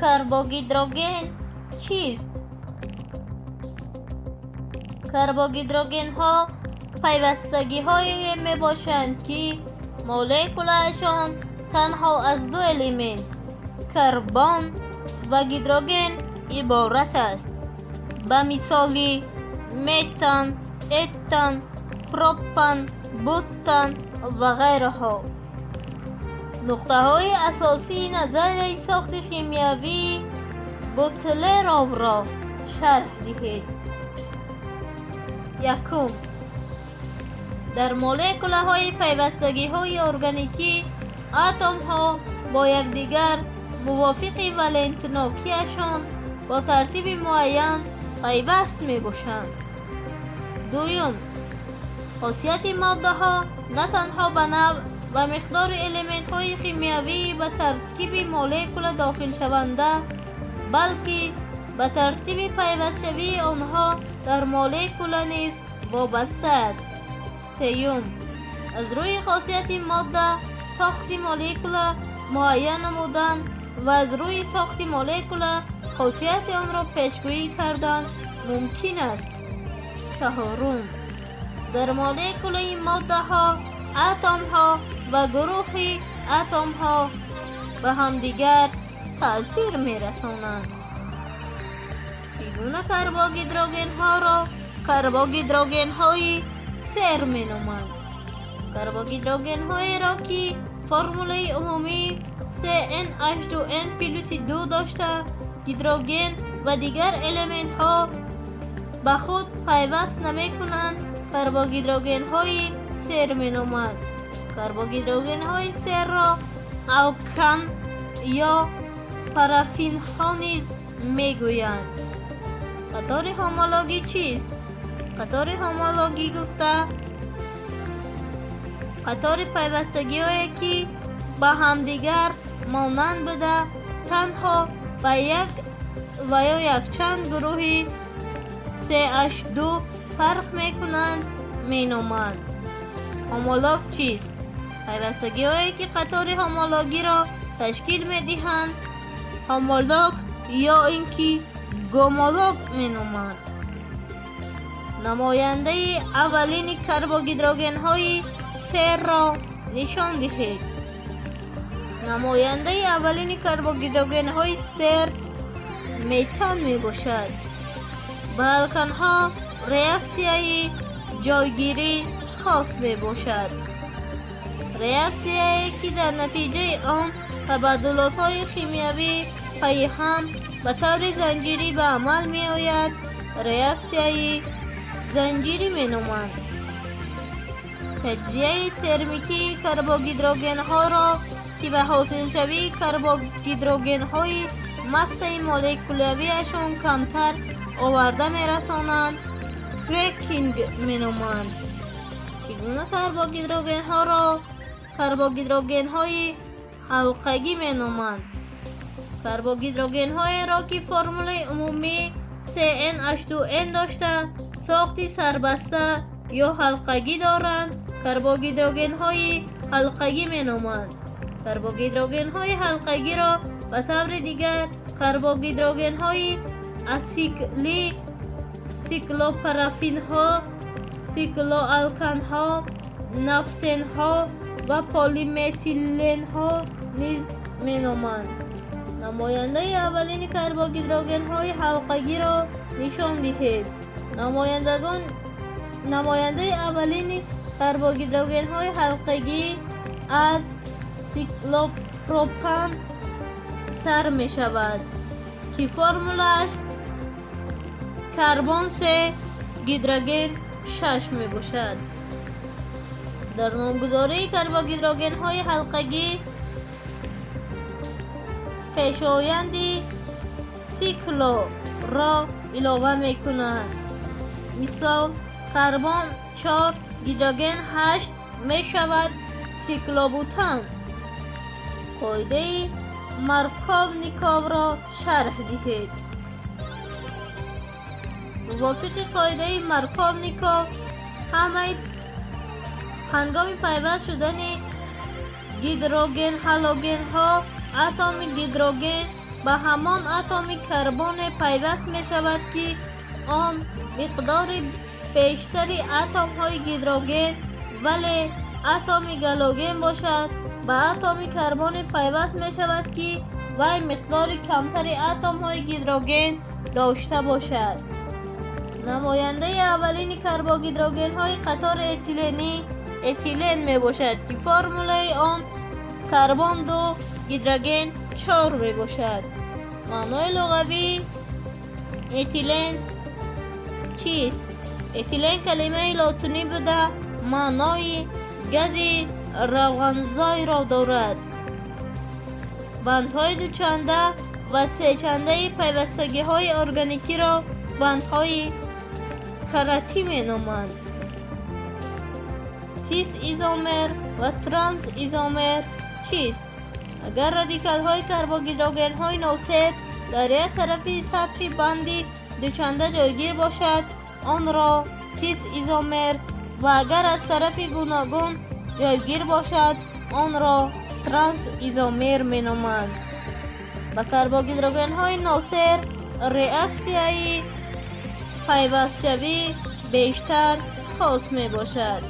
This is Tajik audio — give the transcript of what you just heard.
Карбогидроген чист? Карбогидрогенҳо пайвастагиҳое мебошанд, ки молекулаашон танҳо аз ду элемент карбон ва гидроген иборат аст, ба мисоли метан, этан, пропан, бутан ва ғайраҳо. Нуқтаҳои асосии назарияи сохти химиявии Бутлеровро шарҳ диҳед. Якум: дар молекулаҳои пайвастагиҳои органикӣ атомҳо бо якдигар мувофиқи валентнокиашон бо тартиби муайян пайваст мебошанд. Дуюм: хосияти моддаҳо на танҳо ба навъ ва миқдори элементҳои химиявии ба таркиби молекула дохилшаванда, балки ба тартиби пайвастшавии онҳо дар молекула низ вобаста аст. Сеюм: аз рӯи хосияти модда сохти молекула муайян намудан ва аз рӯи сохти молекула хосияти онро пешгӯӣ кардан мумкин аст. Чаҳорум: дар молекулаи моддаҳо атомҳо ва гурӯҳи атомҳо ба ҳамдигар таъсир мерасонанд. Чӣ гуна карбогидрогенҳоро карбогидрогенҳои сер меноманд? Карбогидрогенҳоеро, ки формулаи умумии CnH2n плюси 2 дошта, гидроген ва дигар элементҳо ба худ пайваст намекунанд, карбогидрогенҳои сер меноманд. Карбогидрогенҳои серро алкан ё парафинҳо низ мегӯянд. Қатори ҳомологӣ чист? Қатори ҳомологӣ гуфта қатори пайвастагиҳое, ки ба ҳамдигар монанд буда, танҳо ба як ва ё якчанд гурӯҳи CH2 фарқ мекунанд, меноманд. Ҳомолог чист? Пайвастагиҳое, ки қатори ҳомологиро ташкил медиҳанд, ҳомолог ё ин ки гомолог меноманд. Намояндаи аввалини карбогидрогенҳои серро нишон диҳед. Намояндаи аввалини карбогидрогенҳои сер метан мебошад. Ба алканҳо реаксияи ҷойгирӣ хос мебошад. Реаксияе, ки дар натиҷаи он табаддулотҳои химиявӣ пайи ҳам ба таври занҷирӣ ба амал меояд, реаксияи занҷирӣ меноманд. Таҷзияи термикии карбогидрогенҳоро, ки ба ҳосилшавии карбогидрогенҳои массаи молекулавиашон камтар оварда мерасонанд, крекинг меноманд. Чӣ гуна карбогидрогенҳоро карбогидрогенҳои ҳалқагӣ меноманд? Карбогидрогенҳоеро, ки формулаи умумӣ CnH2n дошта, сохти сарбаста ё ҳалқагӣ доранд, карбогидрогенҳои ҳалқагӣ меноманд. Карбогидрогенҳои ҳалқагиро ба таври дигар карбогидрогенҳои асиклӣ, сиклопарафинҳо, сиклоалканҳо, нафтенҳо ва полиметиленҳо низ меноманд. Намояндаи аввалини карбогидрогенҳои ҳалқагиро нишон диҳед. Намояндаи аввалини карбогидрогенҳои ҳалқагӣ аз сиклопропан сар мешавад, ки формулааш карбон се, гидроген шаш мебошад. Дар номгузории карбогидрогенҳои ҳалқагӣ пешоянди сиклоро илова мекунанд. Мисол: карбон чор, гидроген ҳашт мешавад сиклобутан. Қоидаи Марковниковро шарҳ диҳед. Мувофиқи қоидаи Марковников, ҳамаи ҳангоми пайваст шудани гидрогенҳалогенҳо атоми гидроген ба ҳамон атоми карбоне пайваст мешавад, ки он миқдори бештари атомҳои гидроген, вале атоми галоген бошад, ба атоми карбоне пайваст мешавад, ки вай миқдори камтари атомҳои гидроген дошта бошад. Намояндаи аввалини карбогидрогенҳои қатори этиленӣ этилен мебошад, ки формулаи он карбон 2, гидроген 4 мебошад. Маънои луғавии этилен чист? Этилен калимаи лотинӣ буда, маънои гази равғанзойро дорад. Бандҳои дучанда ва сечандаи пайвастагиҳои органикиро бандҳои каратӣ меноманд. Сис изомер ва транс изомер чист? Агар радикалҳои карбогидрогенҳои носер дар як тарафи сатҳи банди дучанда ҷойгир бошад, онро сис изомер ва агар аз тарафи гуногун ҷойгир бошад, онро транс изомер меноманд. Ба карбогидрогенҳои носер реаксияи пайвастшавӣ бештар хос мебошад.